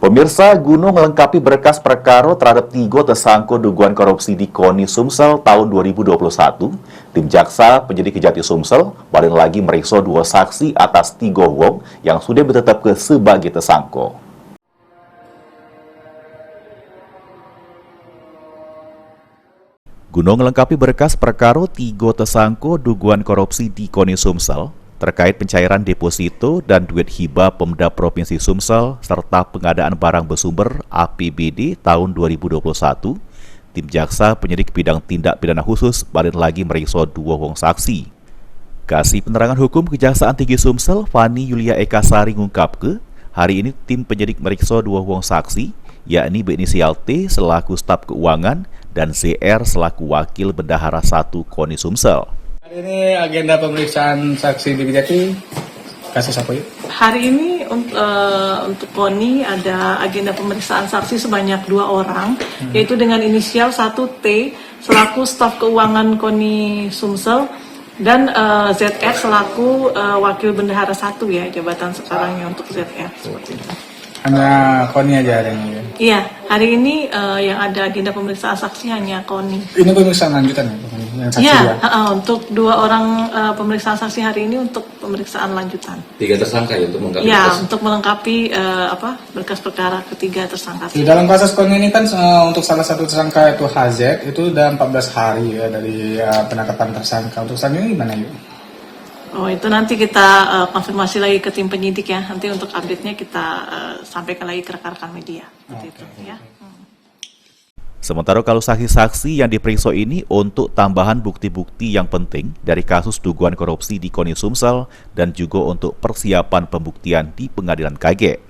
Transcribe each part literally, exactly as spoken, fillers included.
Pemirsa, guno ngelengkapi berkas perkaro terhadap tigo tesangko dugaan korupsi di Koni Sumsel tahun dua ribu dua puluh satu, tim jaksa penyidik Kejati Sumsel balik lagi meriksa duo saksi atas tigo wong yang sudah ditetapke sebagai tesangko. Guno ngelengkapi berkas perkaro tigo tesangko dugaan korupsi di Koni Sumsel terkait pencairan deposito dan duit hibah Pemda Provinsi Sumsel serta pengadaan barang bersumber, A P B D, tahun dua ribu dua puluh satu, tim jaksa penyidik bidang tindak pidana khusus balik lagi meriksa duo wong saksi. Kasih Penerangan Hukum Kejaksaan Tinggi Sumsel, Fani Yulia Ekasari, ngungkapke, hari ini tim penyidik meriksa duo wong saksi, yakni berinisial T selaku staf keuangan dan Z R selaku wakil bendahara satu Koni Sumsel. Hari ini agenda pemeriksaan saksi di Kejati, kasus apa, Yuk? Hari ini un- eh, untuk Koni ada agenda pemeriksaan saksi sebanyak dua orang, yaitu dengan inisial satu T selaku staf keuangan Koni Sumsel dan eh, Z R selaku eh, wakil bendahara satu, ya, jabatan sekarangnya untuk Z R, seperti itu. Hanya Koni aja hari ini, ya? Iya, hari ini eh, yang ada agenda pemeriksaan saksi hanya Koni. Ini pemeriksaan lanjutan, ya, Koni? Yang saksi, ya, ya? Heeh, untuk dua orang eh, pemeriksaan saksi hari ini untuk pemeriksaan lanjutan. Tiga tersangka, ya, untuk melengkapi, ya, berkas, untuk melengkapi eh, apa, berkas perkara ketiga tersangka. Di dalam kasus Koni ini kan eh, untuk salah satu tersangka itu H Z, itu udah empat belas hari, ya, dari eh, penangkapan tersangka. Untuk selanjutnya gimana, Yuk? Oh, itu nanti kita eh, konfirmasi lagi ke tim penyidik, ya. Nanti untuk update-nya kita eh, sampaikan lagi ke rekan-rekan media. Seperti itu, ya. Hmm. Sementara kalau saksi-saksi yang diperiksa ini untuk tambahan bukti-bukti yang penting dari kasus dugaan korupsi di Koni Sumsel dan juga untuk persiapan pembuktian di pengadilan kagek.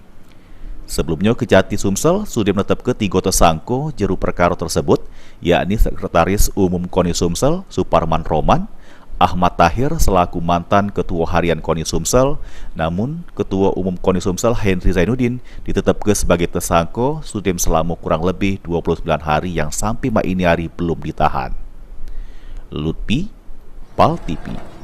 Sebelumnya, Kejati Sumsel sudah menetapke tigo tesangko jeru perkara tersebut, yakni Sekretaris Umum Koni Sumsel, Suparman Roman, Ahmad Tahir selaku mantan Ketua Harian Koni Sumsel, namun Ketua Umum Koni Sumsel, Henry Zainuddin, ditetapke sebagai tesangko sudem selama kurang lebih dua puluh sembilan hari yang sampai mak ini hari belum ditahan. Lutfi, Pal T V.